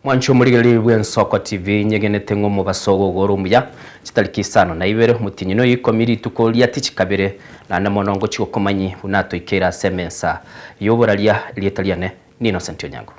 Mwanche omorigereria bw'Ensoko TV, nyegenete ng'a omobaso ogo ore omuya, chitariki isano na ibere, omotienyi noyo ikomi rituko ria tichi kabere, naende mono ngochia gokomanyi buna atoikeire ase emensa y'oboraria. Erieta riane ni Innocent Onyango.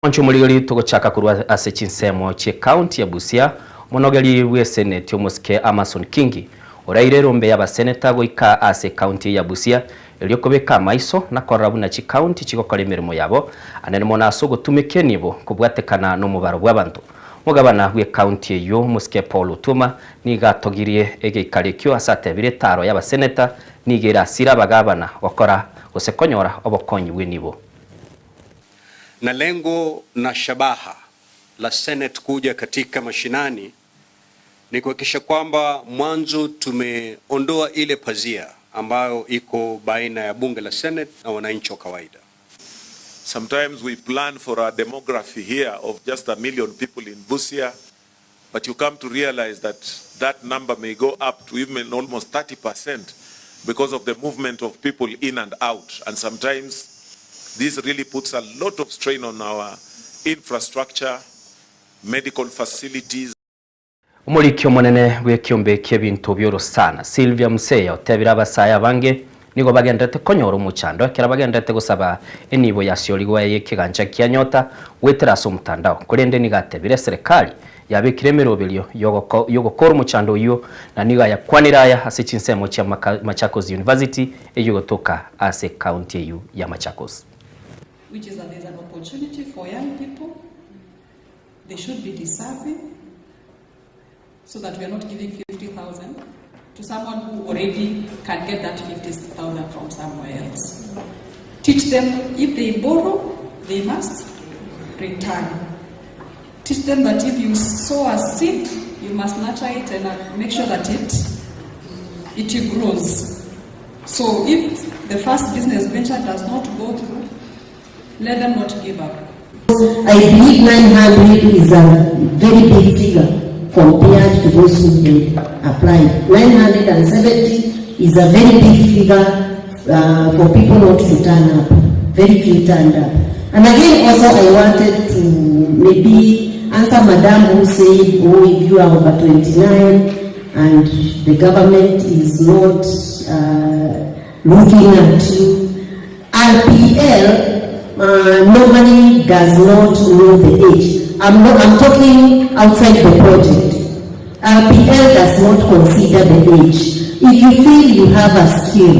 Mwanche omorigereria togochaka korwa ase chinsemo chi'ecounty ya Busia, omonogeri bw'eseneti omosike Amason Kingi oraire erombe y'abaseneta goika ase ecounty eye ya Busia erio kobeka amaiso na korora buna chicounty chigokora emeremo yabo anene mono ase ogotumeka enibo kobwatekana nomobaro bw'abanto. Omogabana bw'ecounty eyio omosike Paul Otuoma nigo atogirie egeikaro ekio ase atebire etaro y'abaseneta nigo erasire abagabana gokora gose konyora obokonyi bw'enibo. Na lengo na shabaha la Senate kuja katika mashinani ni kuhakikisha kwamba mwanzo tumeondoa ile pazia ambayo iko baina ya bunge la Senate na wananchi wa kawaida. Sometimes we plan for our demography here of just a million people in Busia, but you come to realize that that number may go up to even almost 30% because of the movement of people in and out. And sometimes this really puts a lot of strain on our infrastructure, medical facilities. Omoriki omonene bw'ekiombe ki'ebinto bi'orosana, Sylvia Museya otebire abasae abange nigo bagenderete konyora omochando ekero bagenderete gosaba enibo yasiorigwe y'ekegancha kia Nyota goetera ase omotandao. Korende nigo atebire eserekari yabekire emeroberio y'ogokora omochando oyio na nigo ayakwanire aya ase chinsemo chia Machakos University eyio egotoka ase ekaunti eyio ya Machakos. Which is that there's an opportunity for young people, they should be deserving so that we are not giving 50,000 to someone who already can get that 50,000 from somewhere else. Teach them if they borrow, they must return. Teach them that if you sow a seed, you must nurture it and uh, make sure that it it grows. So if the first business venture does not go through, let them not give up. I believe 900 is a very big figure compared to those who had applied. 970 is a very big figure uh, for people not to turn up. Very few turned up. And again, also I wanted to maybe answer Madam who said, oh, if you are over 29 and the government is not uh, looking at you. RPL uh, normally does not know the age. I'm, not, I'm talking outside the project. RPL does not consider the age. If you feel you have a skill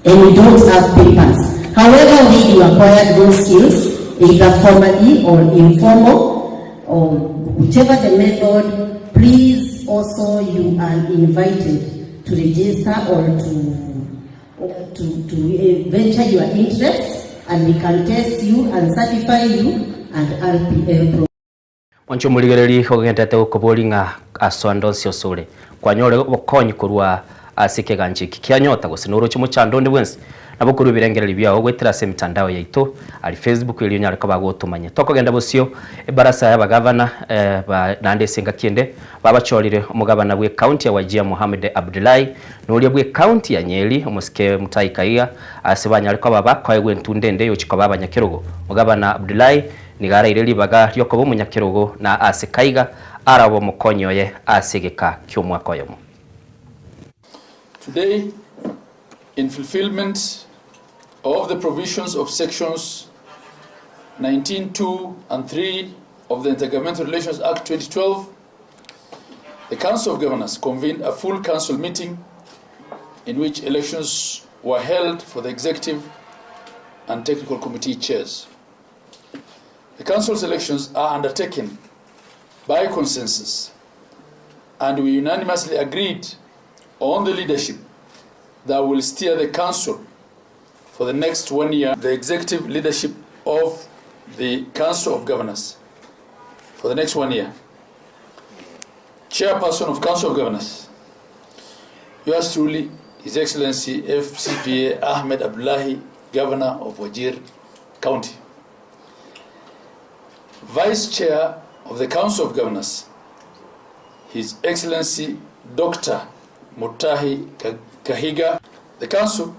and you don't have papers, however way you acquired those skills, either formally or informal, or whichever the method, please also you are invited to register or to, to, to venture your interest and we can test you and certify you and RPL Mwanche omorigereria ogenderete gokoboria ng'a ase ande onsi osore kwanyore obokonyi korwa ase ekegancha eke kia Nyota gose noroche mochando onde bwensi nabo korwa ebirengererio biao goetera ase emitandao yaito aria Facebook erio onyare koba gotomanya. Tokogenda bosio ebarasa y'abagavana ba naende ase engaki ende babachorire omogavana bwe county ya Wajir Mohamed Abdullahi na oria bwe county ya Nyeri omosike Mutahi Kahiga ase banyare koba bakoegwa entunda ende yochia koba abanyakerogo. Omogavana Abdullahi Nigo araire ribaga ri'okoba omonyakerogo, na ase kaiga arabe omokonyi oye ase egeka ki'omwaka oyomo. Today, in fulfillment of the provisions of sections 19, 2 and 3 of the Intergovernmental Relations Act 2012, the Council of Governors convened a full council meeting in which elections were held for the executive and technical committee chairs. The council's elections are undertaken by consensus, and we unanimously agreed on the leadership that will steer the council for the next one year, the executive leadership of the Council of Governors for the next one year. Chairperson of Council of Governors, yours truly, His Excellency FCPA Ahmed Abdullahi, Governor of Wajir County. Vice Chair of the Council of Governors, His Excellency Doctor Mutahi Kahiga. The Council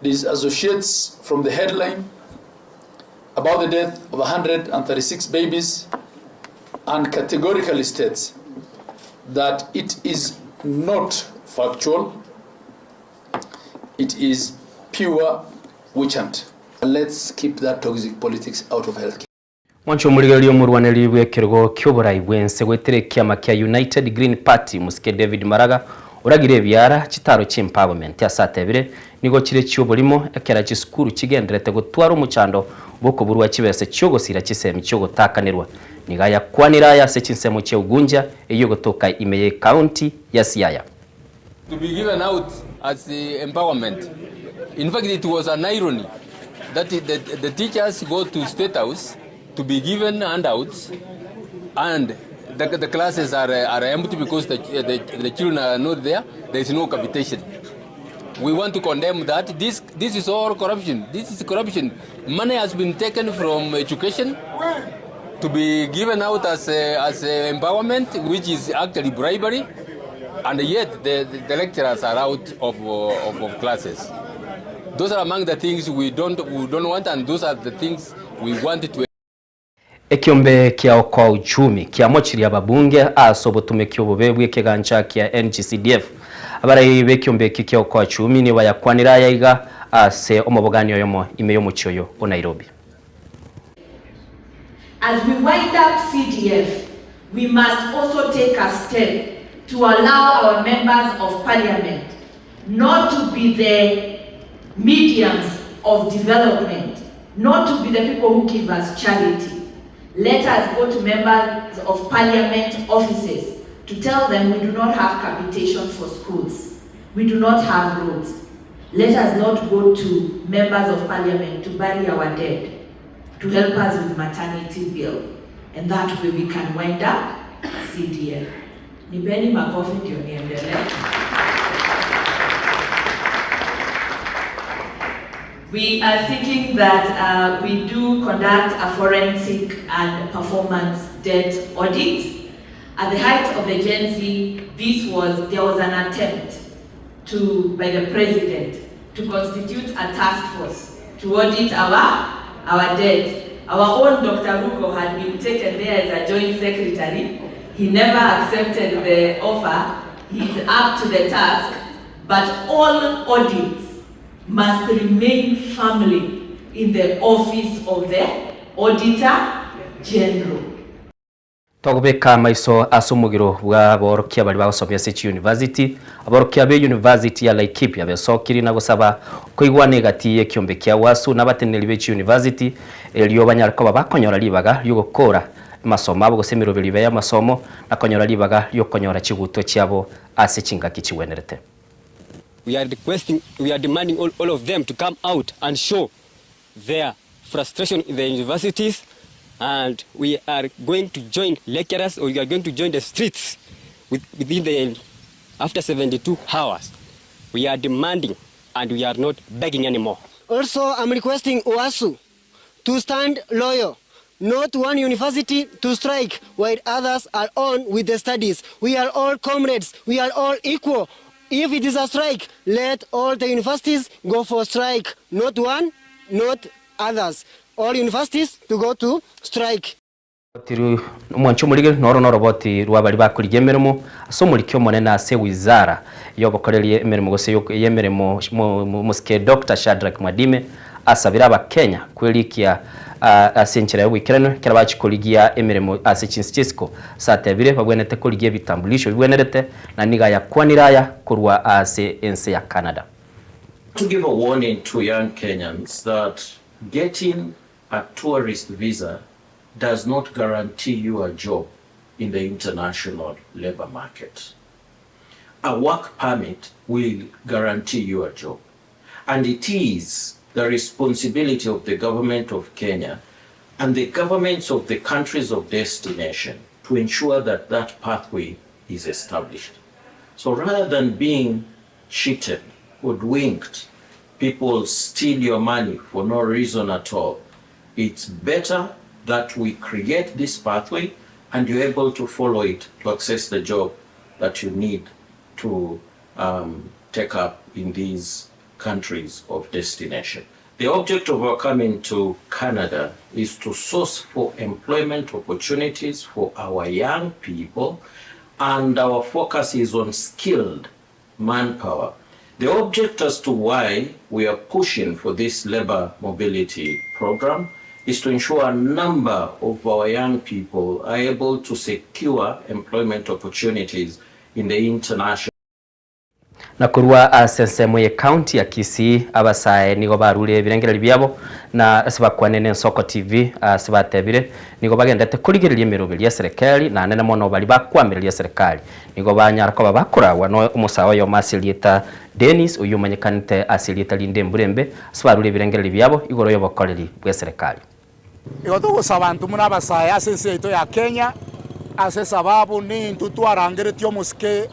disassociates from the headline about the death of 136 babies and categorically states that it is not factual, it is pure witch hunt. Let's keep that toxic politics out of healthcare. Mwanche omorigereria omorwaneri bw'ekerogo ki'oborai bw'ense goetera ekiama kia United Green Party Mosike David Maraga oragire ebiara chitaro chi'empowerment ase atebire nigo chire chi'oborimo ekera chisukuru chigenderete gotwara omochando bw'okoburwa chibese chi'ogosira chisemi chi'ogotakanerwa. Nigo ayakwanire aya ase chinsemo chia Ugunja eyio egotoka ime y'ecounty ya Siaya. To be given out as empowerment. In fact it was an irony that the teachers go to State House to be given handouts and the classes are empty because the children are not there, there is no capitation. We want to condemn that. This is all corruption. This is corruption. Money has been taken from education to be given out as empowerment, which is actually bribery, and yet the lecturers are out of classes. Those are among the things we don't want, and those are the things we want to. Ekiombe kia okoa uchumi kiamochiria ababunge ase obotumeki obobe bw'ekegancha kia NGCDF. Abarai b'ekiombe eki kia okoa uchumi nigo bayakwanire aya iga ase omobogani oyomo ime y'omochie oyo o Nairobi. As we wind up CDF, we must also take a step to allow our members of parliament not to be the mediums of development, not to be the people who give us charity. Let us go to members of parliament offices to tell them we do not have capitation for schools. We do not have roads. Let us not go to members of parliament to bury our dead, to help us with maternity bill. And that way we can wind up CDF. Nipeni makofi ndio niendelee. We are seeking that we do conduct a forensic and performance debt audit. At the height of the Gen Z, there was an attempt by the president to constitute a task force to audit our debt. Our own Dr. Ruko had been taken there as a joint secretary. He never accepted the offer. He's up to the task, but all audits must remain firmly in the office of the Auditor General. Togobeka maiso ase omogiro bwa aborokia bari bagosomia ase chiuniversity. Aborokia be university ya Laikipia besokiri na gosaba koigwana egati y'ekiombe kia WASU n'abateneri be chiuniversity erio banyare koba bakonyora ribaga ry'ogokora masomo abo gose emeroberi ya masomo na konyora ribaga ry'okonyora chiguto chiabo ase chingaki chiwenerete. We are requesting, we are demanding all of them to come out and show their frustration in the universities, and we are going to join lecturers, or we are going to join the streets within the after 72 hours. We are demanding and we are not begging anymore. Also, I'm requesting UASU to stand loyal, not one university to strike while others are on with the studies. We are all comrades, we are all equal. If it is a strike, let all the universities go for strike, not one, not others. All universities to go to strike. Omwancho omorige noro noroboti rwabari bakorigia emeremo ase omoriki omonene ase wizara yobokorerie emeremo gose y'emeremo mosike Dr. Shadrack Mwadime asabira abakenya kwerikia ase enchera y'oboikeranu ekero bachikorigia emeremo ase chinsi chisiko satebire babwenerete korigia ebitambulisho bibwenerete na niga yakwanire aya korwa ase ense ya Canada. To give a warning to young Kenyans that getting a tourist visa does not guarantee you a job in the international labor market. A work permit will guarantee you a job. And it is the responsibility of the government of Kenya and the governments of the countries of destination to ensure that that pathway is established. So rather than being cheated, hoodwinked, people steal your money for no reason at all, it's better that we create this pathway and you're able to follow it to access the job that you need to um, take up in these countries of destination. The object of our coming to Canada is to source for employment opportunities for our young people, and our focus is on skilled manpower. The object as to why we are pushing for this labor mobility program is to ensure a number of our young people are able to secure employment opportunities in the international. Na korwa ase ensemo ye county ya Kisii abasae nigo barure ebirengererio biabo na ase bakwane ne Ensoko TV ase batebire nigo bagendete korigereria emeroberi y'eserekari na anene mono baria bakwamireria eserekari nigo banyara koba bakoragwa no omosae oyomo ase erieta Dennis oyio omanyekanete ase erieta rinde embura embe ase barure ebirengererio biabo igoro y'obokoreri bw'eserekari. Igo togosaba intwe buna abasae ase ense yaito ya Kenya, ase esababu nintwe twarangeretie omosike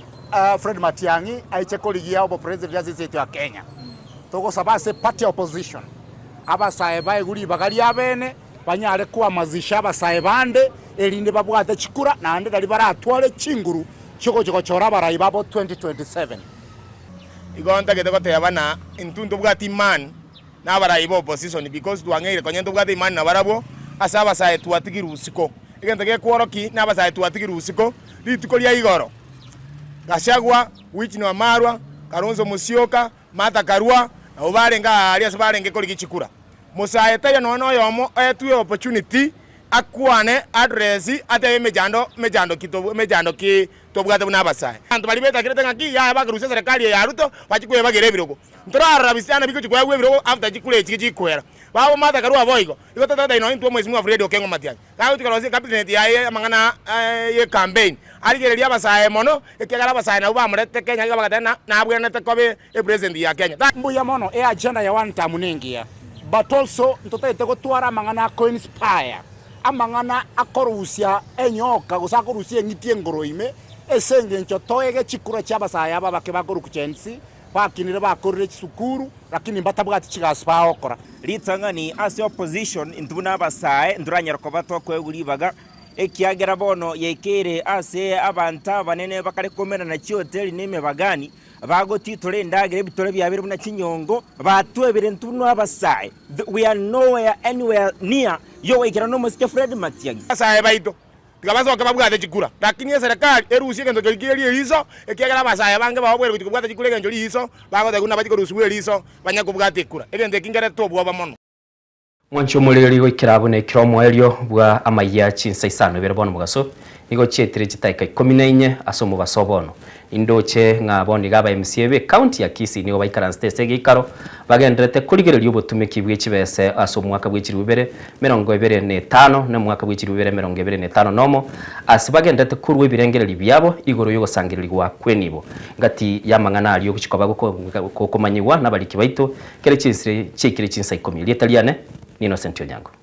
Fred Matiang'i aiche korigia obopresident ase ense yaito ya Kenya. Togosaba ase party ya opposition, abasae baegwe ribaga riabene, banyare kohamasisha abasae bande erinde babwate chikura naende nari baratware chinguru chiogochia gochora abarai babo 2027. Igo ntagete goteba na intwe ntobwati imani na abarai ba opposition because twang'eire konya ntobwate imani nabarabwo ase abasae twatigirwe usiku. Egento gekworoki na abasae twatigirwe usiku rituko ria igoro Gachagua, Wichno Amarwa, Kalonzo Musyoka, Martha Karua nabwo barenge aaria ase barenge korigia chikura. Mosae taiyo nonya noyomo oetwe opportunity akwane address atebe emechando emechando ki emechando ki tobwate buna abasae. Abanto baria betakerete ng'aki yaya bakorusia eserekari eye ya Ruto bachie kwebagera ebirogo. Ntorarora bisiana bigochia koegwa ebirogo after chikura echi chikwera. Babo Martha Karua boigo, igo totagete nonya intwe omwesimwa Fred Okengo Matiang'i gagochia korosia ecabinet yaye amang'ana ye campaign arigererie abasae mono ekiagera abasae nabwo bamorete Kenya iga bagateba ng'a nabwenerete koba epresident ya Kenya. Mbuya mono, e agenda ya one term nengiya but also ntotagete gotwara amang'ana ako inspire, amang'ana akorusia enyoka gose akorusia eng'iti engoro ime ase engencho toege chikura chia abasae aba abake bakorokwa Gen Z. Bakinire bakorire chisukuru, lakini mbatabwati chigasi bagokora. Ritang'ani ase opposition intwe buna abasae ntoranyare koba tokoegwa ribaga, ekiagera bono yaikeire ase abanto abanene bakare komerana chihoteli na emebagani, bagotitora endagera ebitore biabeire buna chinyongo, batwebire intwe buna abasae, we are nowhere anywhere near yogoikerana nomosike Fred Matiang'i. Abasae baito Tiga basoke babwate chikura, lakini eserekari erusie egento keria kire riiso, ekiagera abasae abange baoboire gochia kobwata chikura engencho riiso, bagotebigwa buna bachie korusigwa eriiso, banye kobwata ekura. Egento eki nkerete obwoba mono. Mwanche omoreri goikera buna ekero omoerio bwa amayia chinsa isano ibere bono mogaso, nigo chietire chitaika ikomi na inye ase omobaso o bono. Indoche ng'a bono iga aba MCA be county ya Kisii nigo baikaransete ase egeikaro bagendererete korigereria obotumeki bwe chibese ase omwaka bwe chilifu ibere 25 na omwaka bwe chilifu ibere 25 nomo ase bagendererete korua ebirengererio biabo igoro y'ogosangererigwa kw'enibo ngati y'amang'ana aria ogochia koba gokomanyigwa nabariki baito kere chinsire chiaikire chinsa ikomi. Erieta riane n'Innocent Onyango.